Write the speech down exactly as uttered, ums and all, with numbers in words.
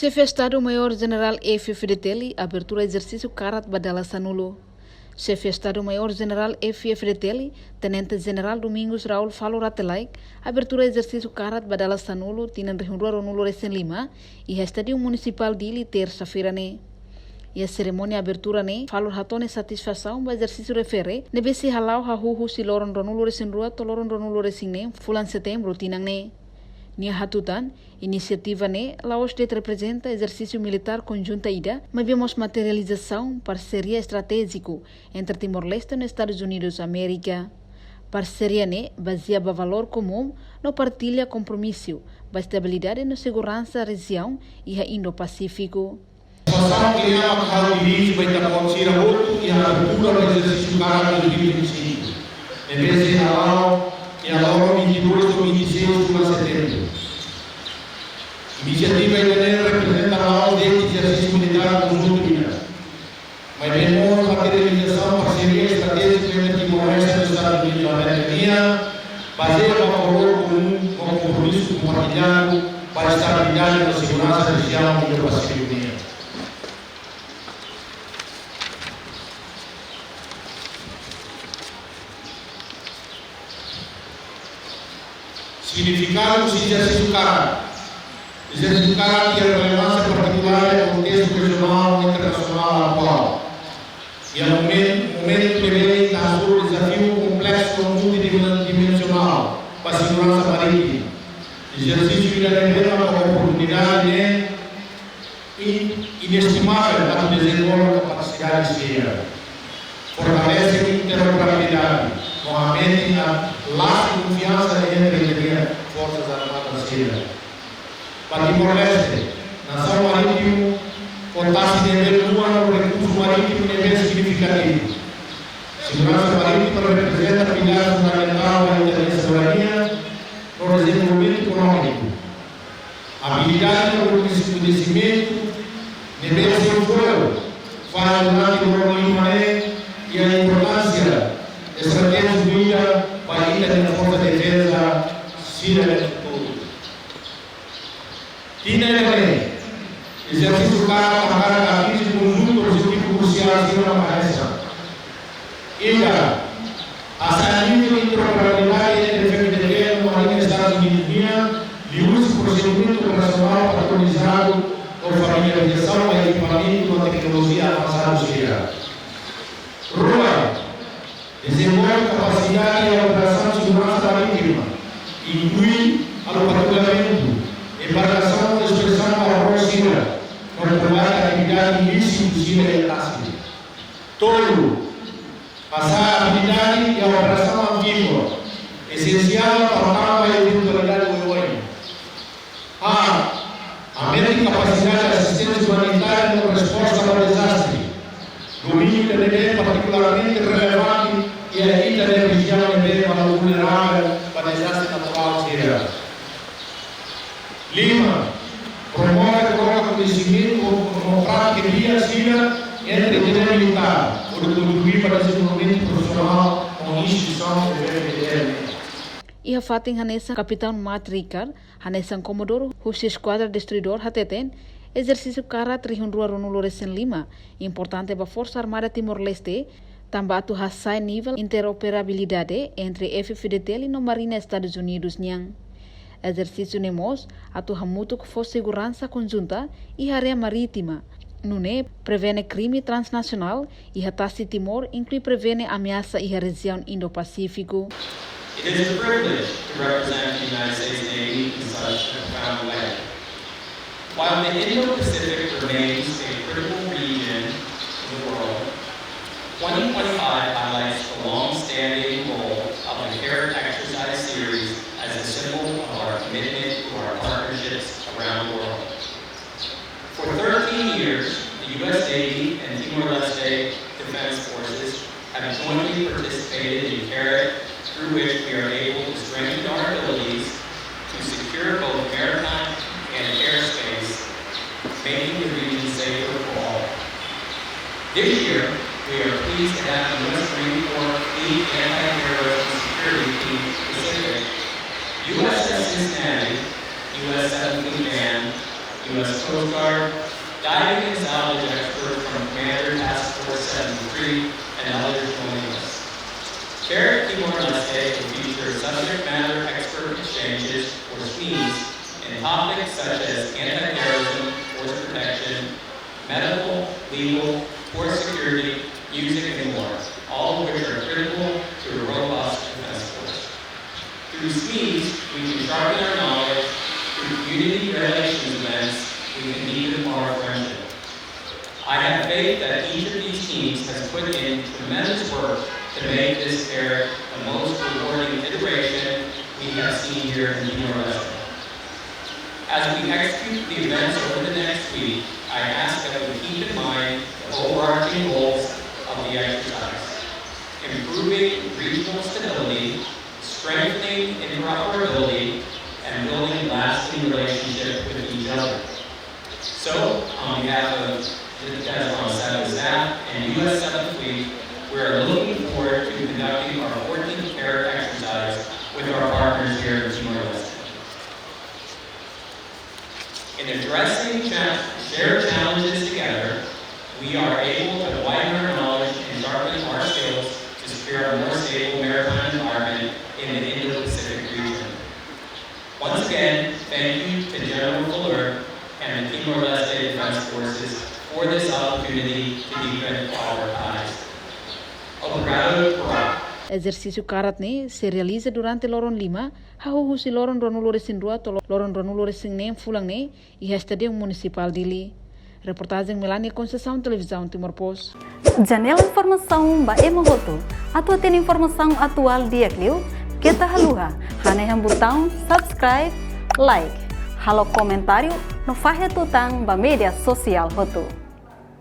Xefe Estadu Maiór Jenerál F-FDTL abertura ezersísiu karat ba dala sanulu. Xefe Estadu Maiór Jenerál F-FDTL, Tenente Jenerál Domingos Raul Falur Rate Laek, abertura ezersísiu karat ba dala sanulu, tinan rihun rua ruanulu-resin-lima, iha Estádiu Munisipál Dili, tersa-feira ne'e. Iha serimónia abertura ne'e, Falur hato'o nia satisfasaun ba ezersísiu refere ne'ebé sei hala'o hahú husi loron ruanulu-resin-rua to'o loron ruanulu-resin-neen fulan Setembru tinan ne'e. Nia hatutan, inisiativa ne'e la'ós de'it reprezenta ezersísiu militár konjunta ida, maibé mós materializasaun parseria estratéjiku entre Timor-Leste no Estadus Unidus Amérika. Parseria ne'e bazeia ba valór komún no partilla kompromisu ba estabilidade no seguransa rejiaun iha Indo-Pasífiku. Satisfasaun ke nia mak ha'u dirije ba ita-boot sira hotu iha abertura ba ezersísiu karat dois mil e vinte e cinco, ne'ebé sei hala'o iha loron vinte e dois to'o vinte e seis fulan Setembru. Inisiativa ida-ne'e reprezenta la'ós de'it ezersísiu militár konjuntu ida, maibé mós materializasaun parseria estratéjika entre Timor-Leste no Estadus Unidus Amérika nian, bazeia ba valór komún no kompromisu kompartilladu ba estabilidade no seguransa rejiaun Indo-Pasífiku nian. Signifikadu husi ezersísiu karat. Ezersísiu karat iha relevánsia partikulár iha kontestu rejionál no internasionál atuál. Iha momen-, momentu ne'ebé ita hasoru dezafiu kompleksu no multidimensionál ba seguransa marítima, ezersísiu ida-ne'e mak oportunidade ne'e in-, inestimável atu dezenvolve kapasidade sira, fortalese interoperabilidade, no aumenta lasu konfiansa entre ita-nia Forsas Armadas sira. Ba Timor-Leste, nasaun marítimu, ho tasi ne'ebé luan no rekursu marítimu ne'ebé signifikativu. Seguransa marítima reprezenta pilár fundamentál ba ita-nia soberania no dezenvolvimentu ekonómiku. Abilidade no koñesimentu ne'ebé sei fó falla durante loron lima ne'e iha importánsia estratéjiku ida ba ita-nia forsa defeza sira iha futuru. Tinan ida-ne'e, ezersísiu karat hakarak atinje konjuntu objetivu krusiál sira mak hanesan: ida, hasa'e nivel interoperabilidade entre F-FDTL no Marinha Estadus Unidus nian, liuhusi prosedimentu operasionál padronizadu no familiarizasaun ba ekipamentu no teknolojia avansadu sira. Rua, dezenvolve kapasidade iha operasaun seguransa marítima, inklui halo patrullamentu, embarkasaun no inspesaun ba rota sira, no kombate atividade ilísitu sira iha tasi. Tolu, hasa'e abilidade iha operasaun anfíbia, esensiál para tama ba eventualidade oioin. A, aumenta kapasidade asisténsia umanitária no resposta ba dezastre. Domíniu ida-ne'e partikularmente relevante iha ita-nia rejiaun ne'ebé mak vulneravel ba dezastre naturál sira. Lima, promove troka koñesimentu no prátika di'ak sira entre ita-nia militár, hodi kontribui ba dezenvolvimentu profisionál no instituisaun F-FDTL. Iha fatin hanesan, Kapitaun Matt Rickard, hanesan Komodoru husi Eskuadra Destruidór, hateten, ezersísiu karat rihun rua ruanulu-resin-lima importante ba Forsa Armada Timor-Leste, tanba atu hasa'e nivel interoperabilidade entre F-FDTL no Marinha Estadus Unidus nian. Ezersísiu ne'e mós atu hamutuk fó seguransa konjunta iha área marítima, nune'e prevene krime transnasionál iha tasi Timor, inklui prevene ameasa iha rejiaun Indo-Pasífiku. It is a privilege to represent the United States Navy in such a profound way. While the Indo-Pacific remains a critical region in the world, twenty twenty-five highlights the long-standing role of the CARE Exercise Series as a symbol of our commitment to our partnerships around the world. For thirteen years, the U S Navy and Timor-Leste Defense Forces have jointly participated in CARE, through which we are able to strengthen our abilities to secure both maritime and airspace, making the region safer for all. This year, we are pleased to have the U S Marine Corps Fleet Anti-Terrorism Security Team Pacific, U S S Cincinnati, U S seven Fleet Band, U S Coast Guard, diving and salvage experts from Commander Task Force seventy-three, and others joining us. Care at Timor-Leste will feature subject matter expert exchanges, or SMEs, in topics such as anti-terrorism, force protection, medical, legal, port security, music, and more, all of which are critical to a robust defense force. Through SMEs, we can sharpen our knowledge. Through community relations events, we can deepen our friendship. I have faith that each of these teams has put in tremendous work to make this fair the most rewarding iteration we have seen here in Timor-Leste. As we execute the events over the next week, I ask that we keep in mind the overarching goals of the exercise: improving regional stability, strengthening interoperability, and building lasting relationship with each other. So, on behalf of the Defense Force seven staff and U S seventh Fleet, we are looking forward to conducting our fourteenth CARE exercise with our partners here in Timor-Leste. In addressing cha-, shared challenges together, we are able to widen our knowledge and sharpen our skills to secure a more stable maritime environment in the Indo-Pacific region. Once again, thank you to General Fuller and the Timor-Leste Defense Forces for this opportunity to deepen our ties. Obrigado por Ezersísiu karat ne'e sei realiza durante loron lima, hahú husi loron ruanulu-resin-rua to'o loron ruanulu-resin-neen fulan ne'e, iha Estádiu Munisipál Dili. Reportajen Melania Conceição, Televizaun Timor Post. Janela informasaun ba ema hotu. Atu hatene informasaun atuál di'ak liu, keta haluha hanehan butaun subscribe, like, halo komentáriu no fahe tutan ba média sosiál hotu.